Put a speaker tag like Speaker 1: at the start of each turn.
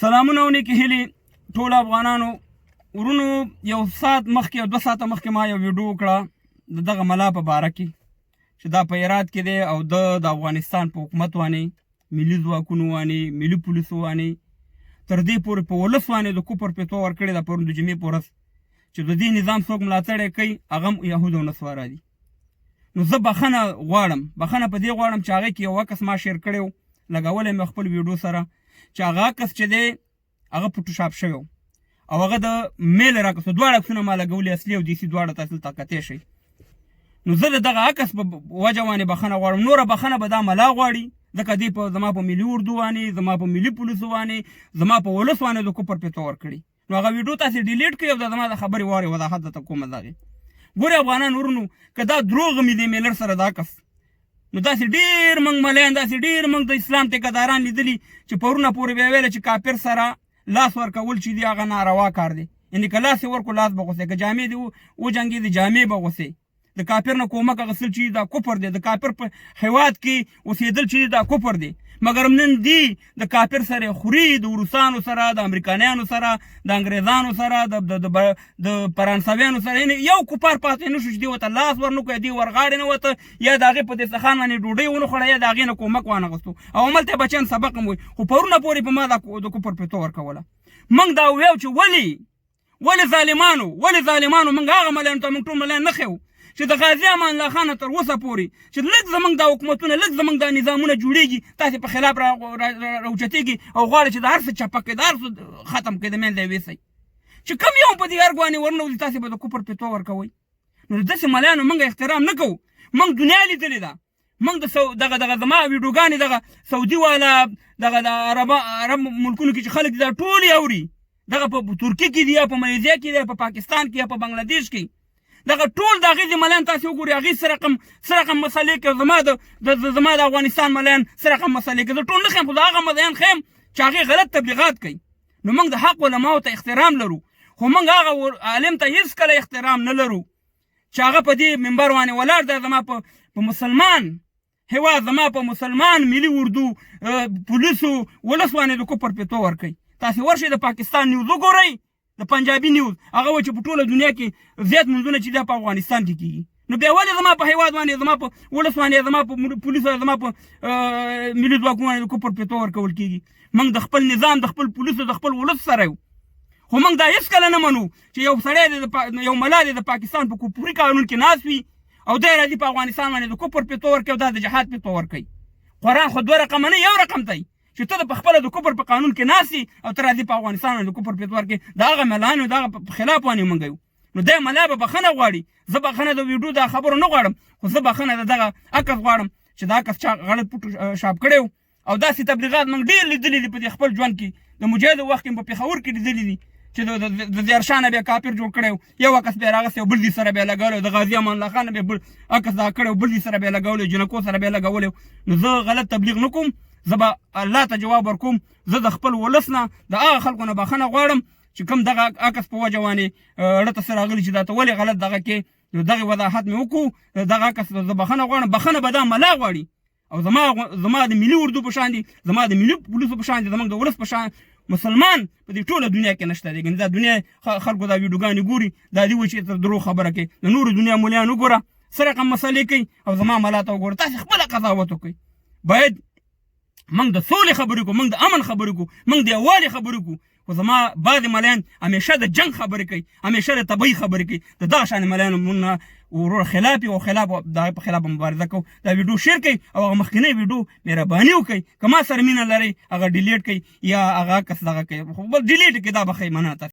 Speaker 1: سلامونه او نیکې هیلې ټول افغانانو ورونو. یو ساعت مخکې او 2 ساعته مخکې ما یو ویډیو وکړه د دغه ملا په باره کې چې دا په هرات کې دی او د د افغانستان په حکومت باندې، ملي ځواکونو باندې، ملي پولیسو باندې، تر دې پورې په ولس باندې د کفر فتوا ورکړې ده. پرون د جمعې په ورځ چې د دې نظام څوک ملاتړ کوي، هغه هم یهود او نصارا دي. نو زه بخښنه غواړم، بخښنه په دې غواړم چې هغه کې یو عکس ما share کړی و، لګولی مې خپل ویډیو سره، چې هغه عکس چې دی هغه فوټوشاپ شوی او هغه د میل راکس. دواړه عکسونه ما لګولي، اصلي او دیسي دواړه، تاسو ته کتلی شئ. نو زه د دغه عکس په وجه باندې بخښنه غواړم. نوره بخښنه به دا ملا غواړي، ځکه دی په زما په ملي اردو باندې، زما په ملي پولیسو باندې، زما په ولس باندې د کفر فتوا ورکړي. نو هغه ویډیو تاسو delete کړئ او د زما د خبرې وارې وضاحت درته کوم. دغه ګوري افغانان ورونو، که دا دروغ مې دی میلر سره دا کس، نو داسې ډیر موږ ملیان، داسې ډیر موږ د اسلام ټیکداران لیدلي چې پرونه پورې بیا ویله چې کافر سره لاس ورکول چې دی هغه ناروا کار دی، یعنې که لاس یې ورکړو لاس به غوسې، که جامې دې وجنګېدې جامې به غوسې، د کافر نه کومک اخیستل چې دا کفر دی، د کافر په هیواد کې اوسېدل چې دا کفر دی. مګر نن دی د کافر سره خوري، د روسانو سره، د امریکایانو سره، د انګریزانو سره، د د د, د فرانسویانو سره. یعنی یو کفار پاتې نه شو چې دی ورته لاس ورنه کړي، دی ورغاړې نه وته، یا د هغې په دسترخوان باندې ډوډۍ ونه خوړه، یا د هغې نه کومک وانه غوښتو او هملته بچیان سبق هم وایي. خو پرونه پورې په ما د کفر فتوا ورکوله. موږ دا ویو چې ولې، ولې ظالمانو، ولې ظالمانو؟ موږ هغه ملایانو ته، موږ ټول ملایان نه ښیو چې د غازي امان الله خان تر اوسه پورې چې لږ زمونږ دا حکومتونه، لږ زمونږ دا نظامونه جوړیږي، تاسې په خلاف راوچتېږي او غواړئ چې د هر څه چپه کړئ، د هر څه ختم کړئ، د منځه یې ویسئ. چې کوم یو په دې ارګ باندې ورنوځي، تاسې به د کفر فتوا ورکوئ. نو داسې ملایانو موږ احترام نه کوو. موږ دنیا لیدلې ده. موږ د دغه دغه زما ویډیوګانې دغه سعودي والا، دغه د عرب ملکونو کې چې خلک دا ټول اوري، دغه په ترکیه کې دي یا په ملیزیا کې دي، په پاکستان کې یا په بنگلادیش کې، دغه ټول د هغې ملایان تاسې وګورئ، هغې څه رقم مسلې کوي. زما د افغانستان ملایان څه رقم مسلې کوي، زه ټول نه ښیم، خو د هغه ملایان ښیم چې هغې غلط تبلیغات کوي. نو موږ د حق علماو ته احترام لرو، خو موږ هغه عالم ته هېڅکله احترام نه لرو چې هغه په دې منبر باندې ولاړ دی، زما په مسلمان هیواد، زما په مسلمان ملي اردو، پولیسو، ولس باندې د کفر فتوا ورکوي. تاسې ورشئ د پاکستان نیوز وګورئ، د پنجابي نیوز، هغه وایي چې په ټوله دنیا کې زیات لمونځونه چې دا په افغانستان کې کېږي. نو بیا ولې زما په هیواد باندې، زما په ولس باندې، زما په پولیسو، زما په ملي ځواکونو باندې د کفر فتوا ورکول کېږي؟ موږ د خپل نظام، د خپل پولیسو، د خپل ولس سره یو، خو موږ دا هېڅکله نه منو چې یو سړی دی، یو ملا دی، د پاکستان په کفري قانون کې ناست وي او دی راځي په افغانستان باندې د کفر فتوا ورکوي او دا د جهاد فتوا ورکوي. قرآن خو دوه رقمه نه، یو رقم دی چې ته د په خپله د کفر په قانون کې ناست او ته راځي په افغانستان باندې د کفر فتوا ورکوي. د هغه ملایانو د هغه په خلاف باندې موږ یو. نو دی ملا به بخښنه غواړي. زه بخښنه د ویډیو دا خبرو نه غواړم، خو زه بخښنه د دغه عکس غواړم چې دا عکس چا غلط فوټو شاپ کړی. او داسې تبلیغات موږ ډېر لیدلي دي په دې خپل ژوند کې. د مجاهد وخت کې په پېښور کې لیدلي دي چې د زیارشاه نه بیا کافر جوړ کړی، یو عکس بیا راغستی او بل دي سره بیا لګولی، د غازي امان الله خان نه بیا بل عکس دا کړی او بل دي سره بیا لګولی، جنکو سره بیا لګولی. نو زه غلط تبلیغ نه کوم، زه به الله ته جواب ورکوم. زه د خپل ولس نه، د هغه خلکو نه بخښنه غواړم چې کوم دغه عکس په وجه باندې ړه ته سره راغلي چې دا ته ولې غلط دغه کې. نو دغه وضاحت مې وکړو. دغه عکس زه بخښنه غواړم. بخښنه به دا ملا غواړي او زما د ملي اردو په شان دي، زما د ملي پولیسو په شان دي، زموږ د ولس په شان مسلمان په دې ټوله دنیا کې نشته دی. ګنې دا دنیا خلکو دا ویډیوګانې ګوري، دا دی چې تر درو خبره کوي. د نورو دنیا مليان وګوره څه رقم مسلې کوي او زما ملا ته وګوره، تاسې خپله قضاوت وکړئ. باید موږ د سولې خبرې کوو، موږ د امن خبرې کوو، موږ د یووالي خبرې کوو، خو زما بعضې ملایان همیشه د جنګ خبرې کوي، همیشه د تبعی خبرې کوي. د دغه شان ملایانو مونږ ورور خلاف یو، خلاف د هغې په خلاف مبارزه کوو. دا ویډیو share کړئ او هغه مخکینۍ ویډیو مهرباني وکړئ، که ما سره مینه لرئ، هغه delete کړئ یا هغه کس دغه کوي، خو بل delete کړئ، دا به ښه مننه تاسو.